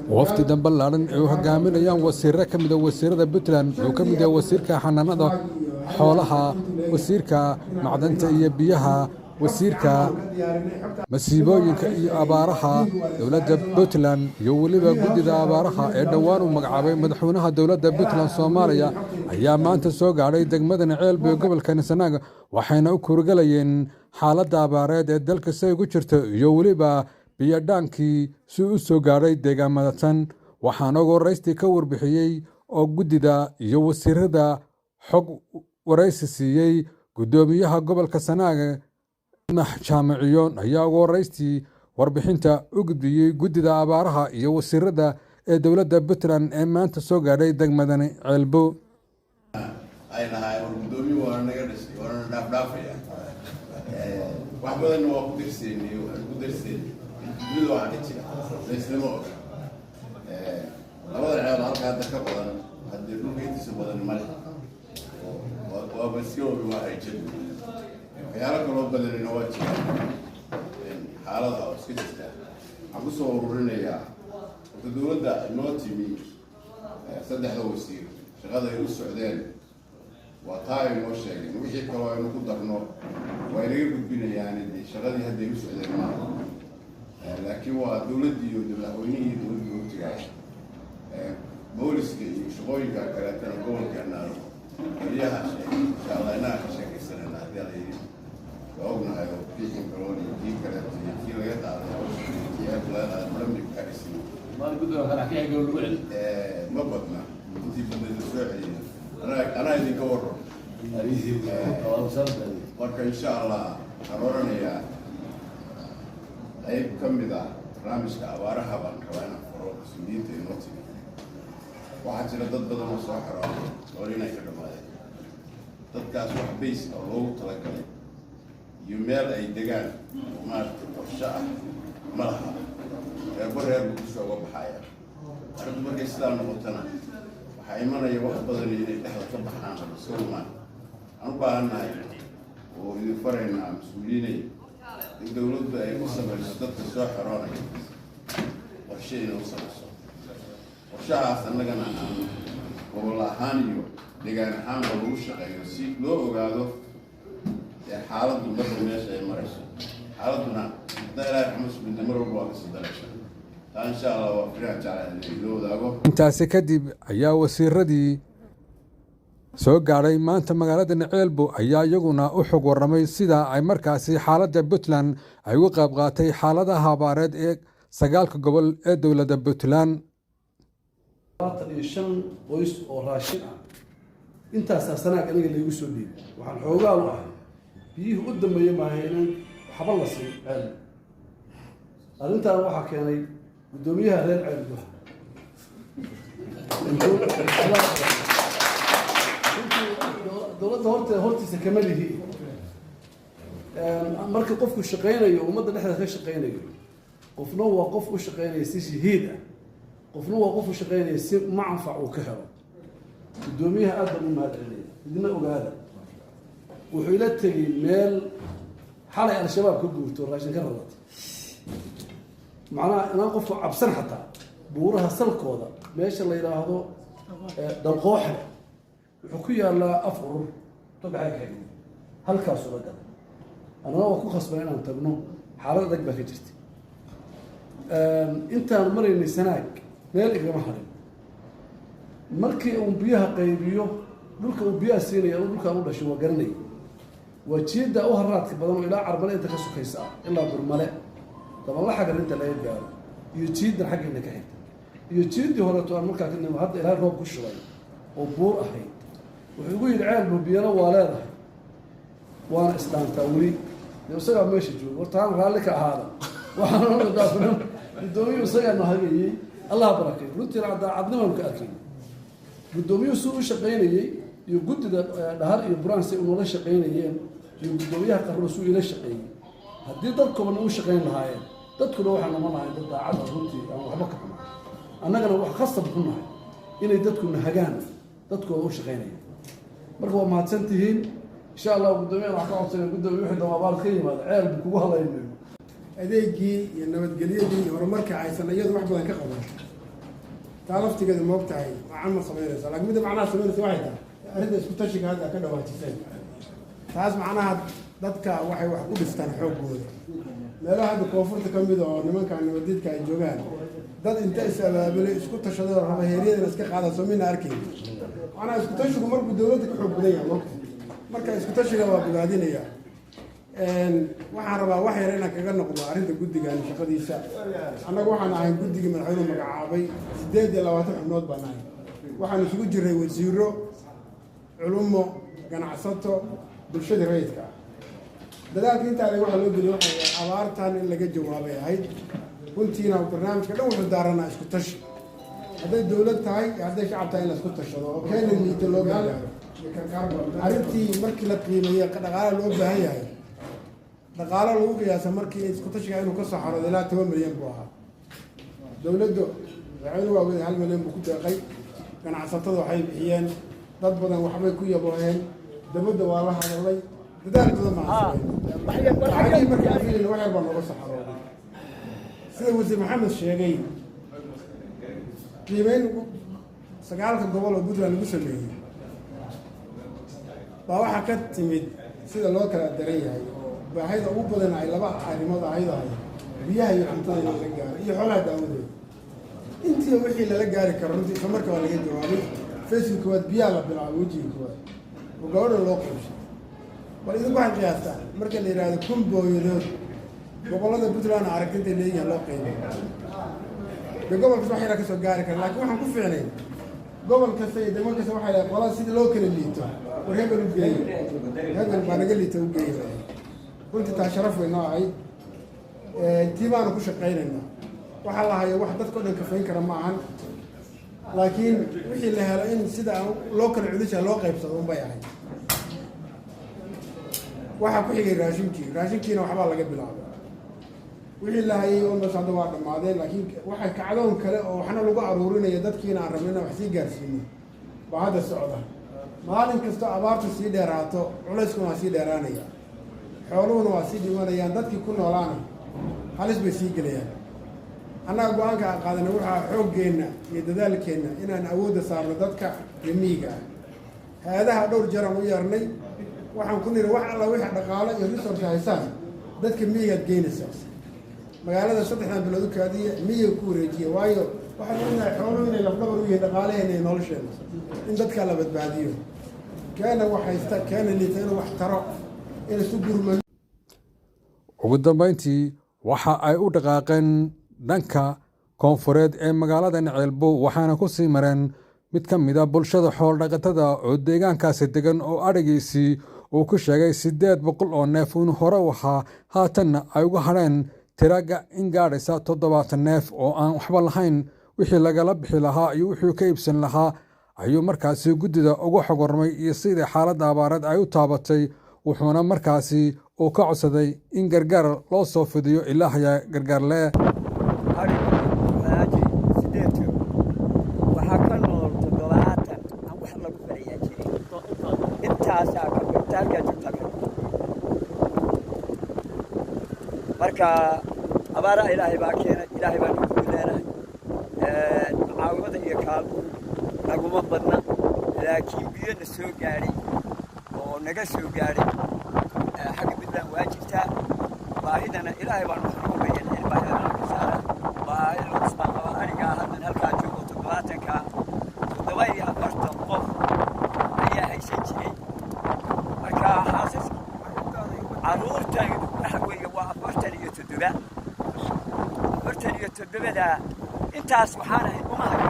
Wafdidan ballaaran ay u hogaaminayaan wasiirro ka mid ah wasiirada Puntland, uu ka mid yahay wasiirka xanaanada xoolaha, wasiirka macdanta iyo biyaha, wasiirka masiibooyinka iyo abaaraha dowladda Puntland, iyo weliba guddida abaaraha ee dhowaan uu magacaabay madaxweynaha dowladda Puntland Soomaaliya, ayaa maanta soo gaadhay degmada Ceelbu ee gobolka Sanaag, waxayna u kuurgalayeen xaaladda abaareed ee dalka si ay ku jirto iyo weliba biyodhaankii si u soo gaadhay deegaamada tan. Waxaana ugu horreystii ka warbixiyey oo guddida iyo wasiirada xog waraysi siiyey guddoomiyaha gobolka Sanaag Jaamiciyoon, ayaa ugu horreystii warbixinta u gudbiyey guddida abaaraha iyo wasiirada ee dowladda Puntland ee maanta soo gaadhay degmadani Ceelbo. Ay lahaayeen, war guddoomiye, waana naga dhashay, waana dhaafdhaafaya, wax badanna waa ku darseynay, waan ku darseynay. Dunida waxaa ka jira layslama oga. Labada ceel halka hadda ka badan, haddii dhulka intiisa badan male, waaba iska ogi, waa ay jir. Waxyaalo kaloo badanina waa jiraan, xaalada oo iska jirta. Waxaan kusoo ururinayaa horta dowladda inoo timi, saddexda wasiir shaqada ay u socdeen waa taa ay noo sheegeen. Wixii kaloo aynu ku darno waa inaga gudbinayaan, dee shaqadii hadday u socdeen maaha, laakiin waa dowladdii iyo madaxweynihii dowladdii u tagaaya. Booliska iyo shaqooyinka kaleetana gobolkeena taliyaha sheegay, insha Allah innaga ka sheekaysanayna haddii ala yidhi. Waa ognahay oo kii xinkaroon iyo kii kaleeto iyo kii laga qaaday hawsha iyo kii ceebka laga qaaday madhan bay ku xariisiin. Ma badna, intii badnayd la soo celiyay, anaa idinka warro. Marka insha Allah waxaan oranayaa qayb ka mid ah barnaamijka abaaraha baan rabaa inaan furo. Mas-uuliyiinta inoo timi, waxaa jira dad badan oo soo xirooday nool inay ka dhammaadeen. Dadkaas wax bays oo loogu talagalay iyo meel ay degaan oo maaragtay qorshe ah ma laha. Reerba reer buu kusoo uga baxaya. Arrintu markay sidaa noqotona, waxaa imanaya wax badan inay dhexda ka baxaan oo iska lumaan. Waxaan u baahannahay oo idin faraynaa, mas-uuliyiinay, in dowladdu ay u samayso dadka soo xeroonaya qorshe, inay u samayso qorshahaas, annagana aan gobol ahaan iyo degaan ahaanba lagu shaqeeyo si loo ogaado ee xaaladdu marka meesha ay marayso. Xaaladduna haddaa Ilaahay raxma sugidna, mar walba waa kasii daraysa. Taa insha Allah waa firaan jeclaa in loo wadaago. Intaasi kadib ayaa wasiiradii soo gaadhay maanta magaalada Ceelbo ayaa iyaguna u xog warramay sida ay markaasi xaaladda Puntland ay uga qayb qaatay xaaladaha abaareed ee 9-ka gobol ee dowladda Puntland. 25 qoys oo raashin ah intaasaa Sanaag aniga laygu soo dhiibay. Waxaan xoogaal u ahay biyihii u dambeeyey maahay inaan waxba la siin Ceelbo. Arrintaan waxaa keenay guddoomiyaha reer Ceelbo. Runtii dowladda horteeda hortiisa kama lihi. Marka qofku shaqaynayo, ummadda dhexdeeda ka shaqaynayo, qofna waa qof u shaqaynaya si shahiid ah, qofna waa qof u shaqaynaya si manfac uu ka helo. Guddoomiyaha aad baan u mahad celinaya. Idina ogaada, wuxuu ila tegey meel xalay Al-Shabaab ka guurto, raashin ka radatay. Macnaha inaan qofku cabsan xataa buuraha salkooda meesha la yidhaahdo Dalqooxe, wuxuu ku yaalaa af urur togaxay ka xigno, halkaasuu la galay. Annana waa ku khasban inaan tagno, xaalad adag baa ka jirta. Intaan maraynay Sanaag meel igama harin. Markii uu biyaha qaybiyo, dhulka uu biyaha siinaya, dhulkaan u dhashay waa garanaya, waa jiidda u haraadka badan oo ilaa Carmale inta ka sukaysa ah, ilaa Burmale dabalaxagan inta laga gaaro, iyo jiiddan xaggeena ka xigta, iyo jiiddii horeeto aan markaa ka nimo, hadda Ilaahay roob ku shubay oo buur ahayd. Wuxuu igu yidhi, "Ceelbu biyana waa leedahay, waana isdhaantaa weli." Dee isagaa meesha jooga, horta aan raalli ka ahaada. Waxaan guddoomiyuhu isagaa na hagayey, Allah barakeeyo. Runtiina daacadnimaanu ka arkayay guddoomiyuhu suu u shaqaynayey, iyo guddida Dhahar iyo Buraan say unala shaqaynayeen, iyo guddoomiyaha Qarno suu ila shaqeeyey. Haddii dadkuba u shaqayn lahaayeen, dadkuna waxaa noqon lahayn dad daacada runtii aan waxba ka xumaa. Annagana wax khasab ku nahay inay dadkuna hagaan dadkooda u shaqaynaya. Marka waa mahadsan tihiin. Insha Allah guddoomiyahan wax ka codsanaya, guddoomiye, wixii damabaal ka yimaada ceel buu kugu hadlaynayo. Adeegii iyo nabadgelyadii iyo horumarka aysan iyadu wax badan ka qaban. Taa laftigeeda moog tahay macan ma samaynayso, laakiin midda macnaha samaynaysa waxay tahay arrinta isku tashiga hadda ka dhawaajiseen. Taas macnaha dadka waxay wax ku dhistaan xooggooda. Meelaha hadda koonfurta ka mid oo nimanka nabadiidka ay joogaan, dad inta is abaabulay, isku tashaday oo raba heeryadana iska qaada, soo mina arkayn. Macnaha isku tashigu markuu dowladda ka xoog badan yahay moogta. Marka isku tashiga waa bogaadinaya. Waxaan rabaa wax yar inaan kaga noqdo arrinta guddigan shaqadiisa. Annagu waxaan ahay guddigii madaxweynuhu magacaabay, 28 xubnood baan ahay. Waxaan isugu jiray wasiiro, culumo, ganacsato, bulshadii rayidka ah. Dadaalka intaa waxaa loo geliyay waxay abaartan in laga jawaabay ahayd. Runtiina barnaamijka dhan wuxuu daaranaa isku tashi, hadday dowlad tahay iyo hadday shacab tahay, in la isku tashado oo keena liita loo gargaaro. Arrintii markii la qiimeeyey dhaqaala loo baahan yahay, dhaqaalo lagu qiyaasa markii isku tashiga inuu ka soo xaroodo ilaa 10 milyan buu ahaa. Dowladdu, madaxweynuhu waa waday, 1 milyan buu ku deeqay. Ganacsatada waxay bixiyeen, dad badan waxbay ku yabooheen, dabadda waa la hadalay, dadaal badan baan sameynay. Lacagihii markii aan filayna wax yar baa nooga soo xarooday. Sida wasiir Maxamed sheegay, qiimeyn sagaalka gobol oo Puntland lagu sameeyey baa waxaa ka timid sida loo kala daran yahay oo baahida ugu badan ay laba arrimood ahayd: biyaha iyo cuntada in lala gaaro iyo xoolaha daawadooda. Intii wixii lala gaari karo runtii isla marka waa laga jawaabay. Phase-kii koowaad biyaha la bilaabay, wejigii koowaad oo gabadha loo qaybshay. Bal idinku waxay qiyaastaa marka la yidhaahdo 1000 booyadood gobollada Puntland aragtintay leeyihiin loo qaybay, de gobol kasta wax yaraa ka soo gaari kara. Laakiin waxaan ku fiicnay gobol kasta iyo degmo kasta waxay dhahay qolada sidii loo kala liito, war hebel u geeyo, hebel baa naga liita u geeyo. Runtii taa sharaf way noo ahayd, tii baanu ku shaqaynaynaa. Waxaa la hayo wax dadka o dhan kafayn kara ma ahan, laakiin wixii la helo in sida loo kala culisha loo qaybsado unbay ahayd. Waxaa ku xigay raashinkii. Raashinkiina waxbaa laga bilaabay. Wixii la hayay almost hadda waa dhammaadeen, laakiin waxay kacdoon kale oo waxna lagu aruurinayo dadkiina aan rabno inaan wax sii gaarsiino baa hadda socda. Maalin kastoo abaartu sii dheeraato, culayskuna waa sii dheeraanaya, xooluhuna waa sii dhimanayaan, dadkii ku noolaana halis bay sii gelayaan. Annaga go-aanka aan qaadanay waxaa xooggeenna iyo dadaalkeenna inaan awoodda saarno dadka remiiga ah. Hay-adaha dhowr jeer aan u yeernay, waxaan ku niri wax alla wixii dhaqaalo iyo resource haysaan dadka miyigaad geynaysaa. Magaalada saddexdan bilood u kaadiya, miyiga ku wareejiya. Waayo, waxaan ognahay xooluhu inay lafdhabar u yihiin dhaqaalaheena iyo nolosheena. In dadkaa la badbaadiyo, keena wax haysta, keena liita inuu wax taro, in isu gurmano. Ugu dambeyntii waxa ay u dhaqaaqeen dhanka koonfureed ee magaalada Ceelbuur, waxaana ku sii mareen mid ka mid a bulshada xoolo-dhaqatada oo deegaankaasi degan oo adhigiisii uu ku sheegay 800 oo neef in hore u ahaa, haatanna ay uga hadheen tiraga in gaadhaysa 70 neef oo aan waxba lahayn. Wixii lagala bixi lahaa iyo wixii ka iibsan lahaa ayuu markaasi guddida uga xogormay iyo sidii xaaladda abaareed ay u taabatay, wuxuuna markaasi uu ka codsaday in gargaar loo soo fidiyo. Ilaahaya gargaarle. Adhigu waxaa jiri 8, waxaa ka nool 70 aan wax lagu falayaa jirin. Intaasaa ka inta halkaa joogtaa ka marka abaaraha Ilaahay baa keenay, Ilaahay baa nagu leenahay. Mucaawimada iyo kaalmuhu naguma badna, laakiin biyo na soo gaadhay oo naga soo gaadhay xagga Puntland waa jirtaa. Baahidana Ilaahay baan wax nagu bayan in baahidana laga saara. Baahi culus baan qabaa. Arigaa haddan halkaa joogo 70-ka, 47 qof ayaa haysan jiray. Marka xaasaska carruurtaydu waxa weeye waa 47. 47-da intaas waxaan ahayn uma hayo.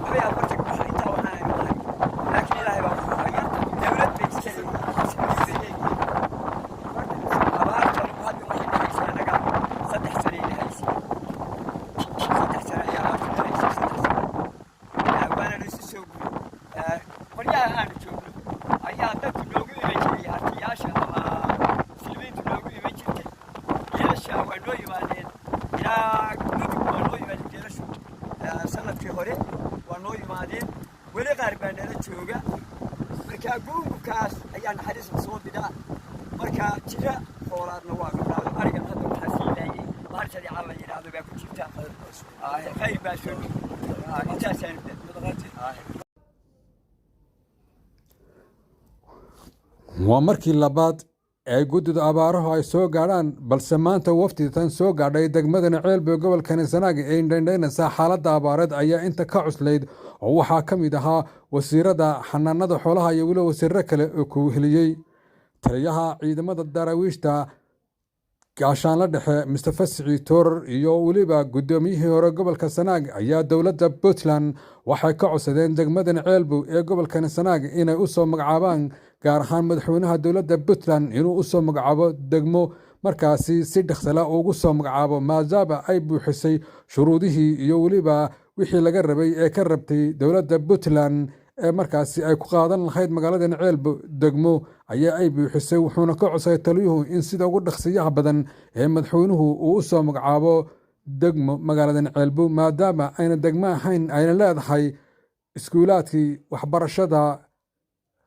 47 wax intaa waxaan ahayn uma hayo, laakiin Ilaahay baa wuxuu haya. Dawlad bay iska leeyihiin. Abaartan hadda waxay dhahaysay annaga 3 sanay dhahaysay, 3 sano ayaa abaartu dhahaysay, 3 sano waana laysu soo guray. Qolyaha aanu joogno ayaa dadku noogu iman jiray, hartiyaasha ama muslimiintu noogu iman jirtay. Geelasha waa noo yimaadeen ilaa Mudug, waa noo yimaadeen geelashu sanadkii hore, waa noo yimaadeen. Weli qaar baa nala jooga. Marka guungukaas ayaa naxariisna soo bidaa. Marka jira xoolaadna waa gabdhaado. Arigan hadda waxaa sii laayay bahal. Jadeeca la yidhaahdo baa ku jirta. Khayr baa soo dhow. Intaasaan. Waa markii labaad ee guddida abaaruhu ay soo gaadhaan, balse maanta wafditan soo gaadhay degmadani Ceelbuur gobolkani Sanaag ee indhaindhaynaysa xaaladda abaareed ayaa inta ka cuslayd, oo waxaa ka mid ahaa wasiirada xanaanada xoolaha iyo weliba wasiiro kale oo ku heliyey taliyaha ciidamada daraawiishta gaashaanla dhexe Mustafa Siciid Toorar iyo weliba guddoomiyihii hore gobolka Sanaag ayaa dowladda Puntland waxay ka codsadeen degmadan Ceelbuur ee gobolkani Sanaag inay u soo magacaabaan, gaar ahaan madaxweynaha dowladda Puntland inuu u soo magacaabo degmo, markaasi si dhakhsala ugu soo magacaabo, maadaama ay buuxisay shuruudihii iyo weliba wixii laga rabay ee ka rabtay dowladda Puntland ee markaasi ay ku qaadan lahayd magaaladan Ceelbuur degmo ayaa ay buuxisay. Wuxuuna ka codsaday taliyuhu in sida ugu dhaqsiyaha badan ee madaxweynuhu uu u soo magacaabo degmo magaaladan Ceelbuur, maadaama ayna degmo ahayn ayna leedahay iskuulaadkii waxbarashada,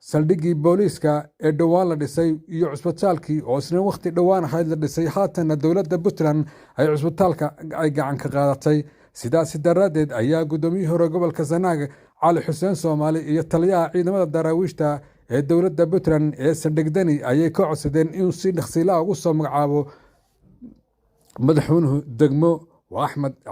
saldhiggii booliiska ee dhowaan la dhisay iyo cusbitaalkii oo isna wakhti dhowaan ahayd la dhisay, haatanna dowladda Puntland ay cusbitaalka ay gacan ka qaadatay. Sidaasi daraaddeed ayaa guddoomiyihii hore gobolka Sanaag Cali Xuseen Soomaali iyo taliyaha ciidamada daraawiishta ee dowladda Puntland ee saldhigdani ayay ka codsadeen inuu si dhaqsiilaha ugu soo magacaabo madaxweynuhu degmo. Waa Axmed.